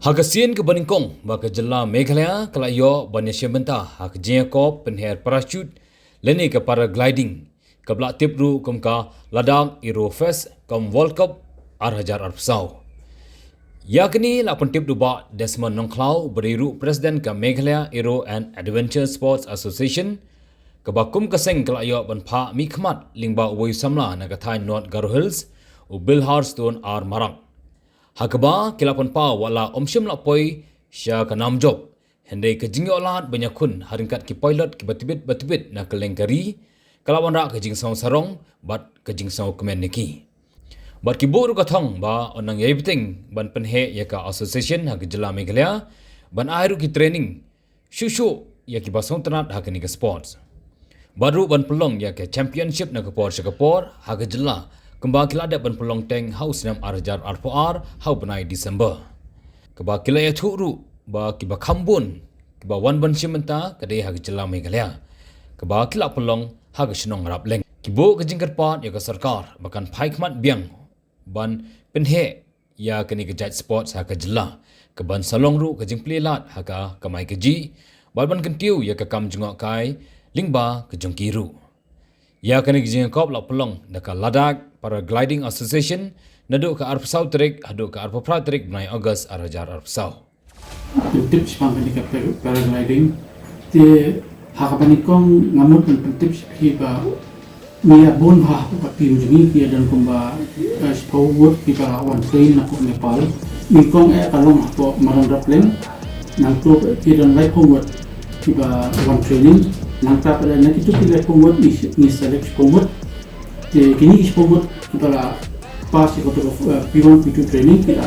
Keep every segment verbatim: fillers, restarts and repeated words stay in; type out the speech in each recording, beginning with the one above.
Ha ka sien kaba nyngkong ba ka jylla Meghalaya ka la ïoh ban ïashim bynta ha ka jingïakop pynher parachute lane ka paragliding, kaba la tip ruh kum ka Ladakh Aero Fest kum World Cup ar hajar arphew saw. Ïa kane la pyntip da u Bah Desmond Nongkhlaw, uba dei ruh President ka Meghalaya Aero and Adventure Sports Association, kaba kum ka seng ka la ïoh ban phah mihkhmat lyngba uwei u samla na ka thaiñ North Garo Hills, u Bilharstone R Marak. Ha kaba ki la pynpaw wat la ym shym la poi sha ka nam jop, hynrei ka jingïoh lad ban ïakhun ha ryngkat ki pilot kiba tbit ba tbit na kylleng ka ri ka la wanrah ka jingsngew sarong bad ka jingsngew kmen ïa ki. Bad ki buh ruh ka thong ba yn nang ïai bteng ban pynheh ïa ka association ha ka jylla Meghalaya ban ai ruh ki training shuh shuh ïa kiba sngewtynnat ha kane ka sports. Bad ruh ban pynlong ïa ka championship na ka por sha ka por ha ka jylla, kumba ki la dep ban pynlong teng ha u snem ar hajar arphew ar ha u bnai December. Kaba ki la ïathuh ruh ba kiba kham bun kiba wan ban shim bynta ka dei ha ka jylla Meghalaya, kaba ki la pynlong ha ka shnong Rapleng. Ki buh ka jingkyrpad ïa ka sorkar ba kan phai khmat biang ban pynheh ïa kane ka jait sports ha ka jylla, kaban sa long ruh ka jingplie lad ha ka kamai kajih bad ban kyntiew ïa ka kam jngoh kai lyngba ka jong ki ruh. Ïa kane ka jingïakop la pynlong da ka Ladakh Paragliding Association naduh ka arphew saw tarik haduh ka arphew phra tarik bnai August ar hajar arphew saw. Pyntip shaphang kane ka par-, paragliding. Te ha kaba nyngkong nga mut ban pyntip sha phi ba ngi ïa bun ha ka team jong ngi ki ïa don kumba, eh, shiphew ngut kiba wan train na ka Nepal. Nyngkong eh ka long hapoh Madan Rapleng. Nangta ki don laiphew ngut kiba wan training. Nangta pat na kitu ki laiphew ngut ngi, ngi select shiphew ngut. Te kine ki shiphew ngut kiba la pass ïa kato ka, eh, P one, P two training ki la,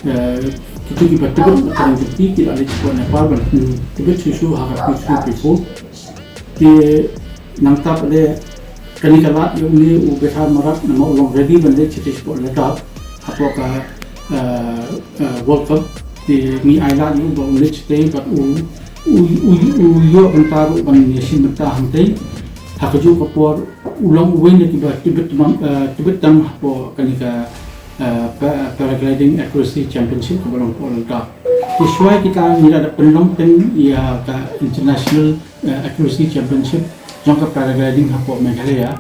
eh, kitu kiba tbit na ka training ki la leit sha Nepal ban, hmm, tbit shuh shuh ha ka P three, P four. Te nangta pat kane ka lad ïa une u Bethar Marak namar u long ready ban leit shatei shapoh Ladakh hapoh ka, eh, eh, World Cup. Te ngi ai lad ïa u ba un leit shatei bad u, u, u, u ïoh bynta ruh ban ïashim bynta hangtei. Ha kajuh ka por u long uwei na kiba tbit tam, eh, tbit tam hapoh kane ka, eh, pa-, Paragliding Accuracy Championship kaba long hapoh Ladakh. Te shuwa kita ngi la dep pynlong teng ïa ka International, eh, Accuracy Championship jong ka paragliding hapoh Meghalaya,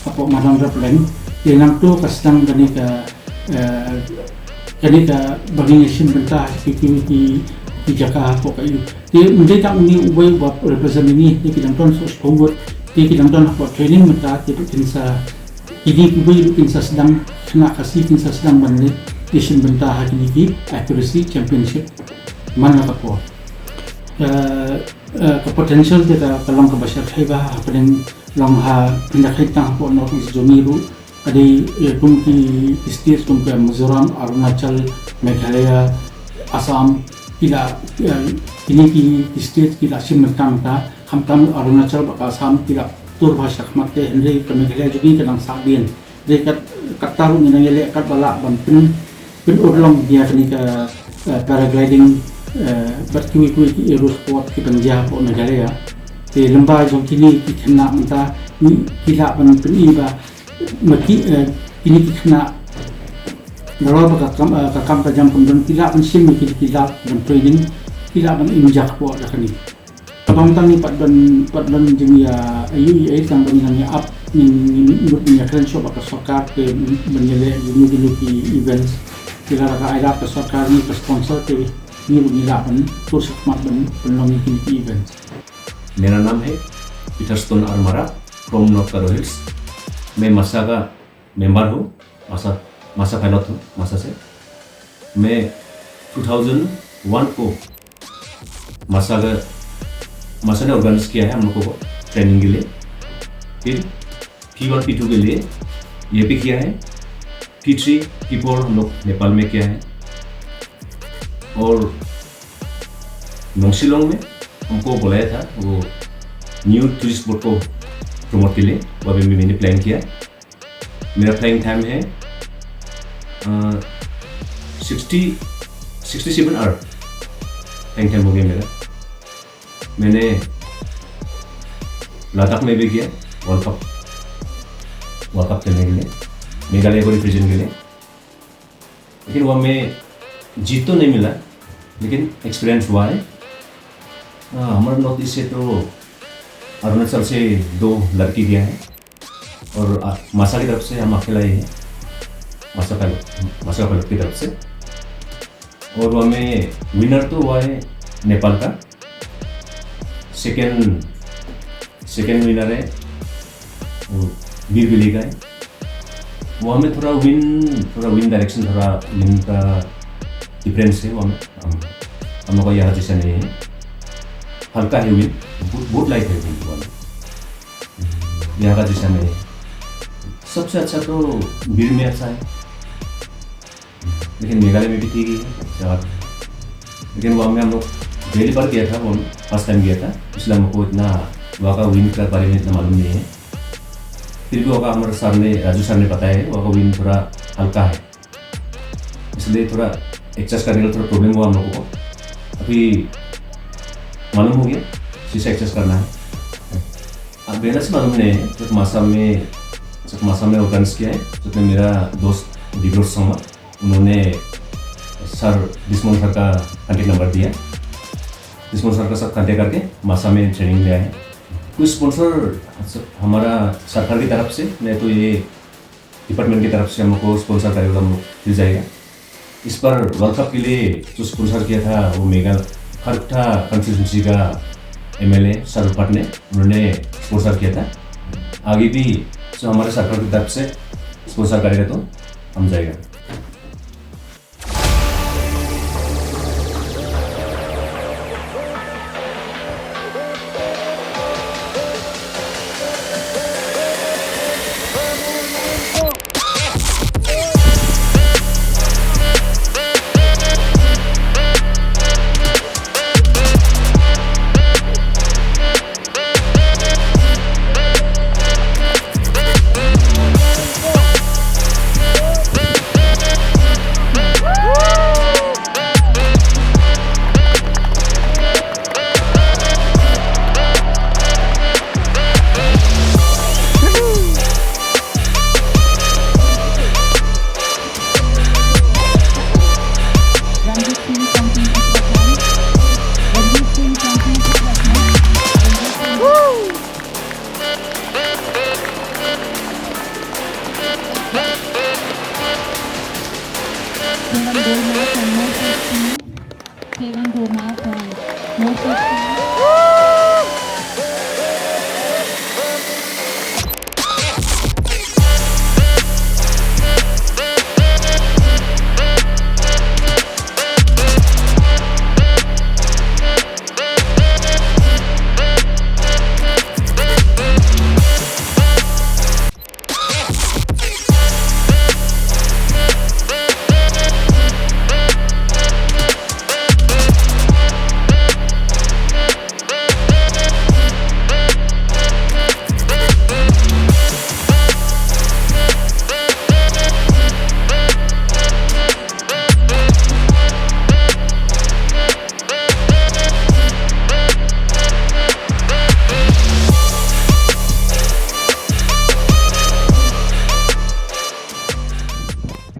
hapoh Madan Rapleng. Te nangta ka sdang kane ka, eh, kane kaba ngin ïashim bynta ha ki, ki, ki, ki jaka hapoh ka ïing. Te ym dei tang une uwei uba represent ïa ngi, te ki dang don shiphew ngut, te ki dang don hapoh training mynta, te kin sa, kine kiwei kin sa sdang, khynnah Khasi kin sa sdang ban leit ïashim bynta ha kine ki Accuracy Championship man la ka por. Eh, eh, ka potential te ka, ka long kaba shyrkhei bha, hapdeng long ha, pynda kheit tang hapoh North East jong ngi ruh, ka dei, eh, kum ki, ki state kum ka Mizoram, Arunachal, Meghalaya, Assam, ki la, eh, kine ki, ki state ki la shim bynta mynta, khamtam Arunachal bad ka Assam ki la tur bha shakhmat te, hynrei ka Meghalaya jong ngi ka dang sah biang. Dei kat, katta ruh ngi nang ïaleh katba lah ban pyn, pynurlong ïa kane ka, eh, paragliding, eh, bad kiwei kiwei ki aero sport kiban jia hapoh Meghalaya. Te lyngba jong kine ki khynnah mynta, ngi, ki lah ban pyni ba ma ki, eh, kine ki khynnah, nalor ba ka kam, eh, ka kam ka jam kam don, ki lah ban shim ïa kine ki lad ban training, ki lah ban im jak hapoh da kane. Kaba mynta ngi pat don, pat don jingïa, ïa, ïa, tang ba ngi nang ïa ap, ngi, ngi, ngi mut ngi ïa kren shuwa bad ka sorkar te ban ïaleh ïa kino kino ki events. Te lada ka ai lad ka sorkar ngi ka sponsor te ngi mut ngi lah ban tur shakhmat ban, ban long ïa kino ki events. मेरा नाम है पीटरस्टोन आर Merak, from north गारो हिल्स। मैं मासा का मेंबर हूँ, मासा, मासा पायलट हूँ, मासा से। मैं टू थाउजेंड वन को मासा का, मासा ने ऑर्गेनाइज किया है हम लोगों को ट्रेनिंग के लिए। फिर पी वन, पी टू के लिए ये भी किया है। पी थ्री, पी फोर हम लोग नेपाल में किया है। और नोंगशिलोंग में हमको बुलाया था, वो न्यू टूरिस्ट बोर्ड को प्रमोट के लिए, वो अभी मैंने प्लान किया। मेरा फ्लाइंग टाइम है, uh, sixty, sixty seven hour flying time हो गया मेरा। मैंने लद्दाख में भी गया वर्ल्ड कप, वर्ल्ड कप खेलने के लिए, मेघालय को रिप्रेजेंट के लिए। लेकिन वहाँ में जीत तो नहीं मिला, लेकिन एक्सपीरियंस हुआ है। हाँ, हमारे नॉर्थ ईस्ट से तो अरुणाचल से दो लड़की गया है और, आ, मासा की तरफ से हम अकेला ही है, मासा पायलट, मासा पायलट की तरफ से। और वहाँ में विनर तो हुआ है नेपाल का, सेकंड, सेकंड विनर है वो बीर बिली का है। वहाँ में थोड़ा विंड, थोड़ा विंड डायरेक्शन, थोड़ा विंड का डिफरेंस है वहाँ में। हम, हम लोग का यहाँ जैसा नहीं है, हल्का है विंड, बहुत, बहुत लाइट है विंड वहाँ में, यहाँ का जैसा नहीं है। सबसे अच्छा तो बीर में अच्छा है, लेकिन मेघालय में भी ठीक ही है, अच्छा बात है। लेकिन वहाँ में हम लोग पहली बार गया था, वो फर्स्ट टाइम गया था, इसलिए हमको इतना वहाँ का विंड के बारे में इतना मालूम नहीं है। फिर भी वहाँ का हमारे सर ने, राजू सर ने बताया है, वहाँ का विंड थोड़ा हल्का है, इसलिए थोड़ा एडजस्ट करने का थोड़ा प्रॉब्लम हुआ हम लोगों को। अभी मालूम हो गया, किसे एडजस्ट करना है। अब मेरा से मालूम नहीं है, जब मासा में, जब मासा में ऑर्गेनाइज किया है, जब मेरा दोस्त दिग्रोस संगमा, उन्होंने सर, डिसमोन सर का कॉन्टैक्ट नंबर दिया। डिसमोन सर का साथ कॉन्टैक्ट करके मासा में ट्रेनिंग लिया है। कोई स्पॉन्सर हमारा सरकार की तरफ से, नहीं तो ये डिपार्टमेंट की तरफ से हमको स्पॉन्सर करेगा, हम लोग मिल जाएगा। इस बार वर्ल्ड कप के लिए जो स्पॉन्सर किया था, वो मेघालय खरकटा कॉन्स्टिट्यूएंसी का एमएलए सर भट्ट ने, उन्होंने स्पॉन्सर किया था। आगे भी जो हमारे सरकार की तरफ से स्पॉन्सर करेगा तो हम जाएगा।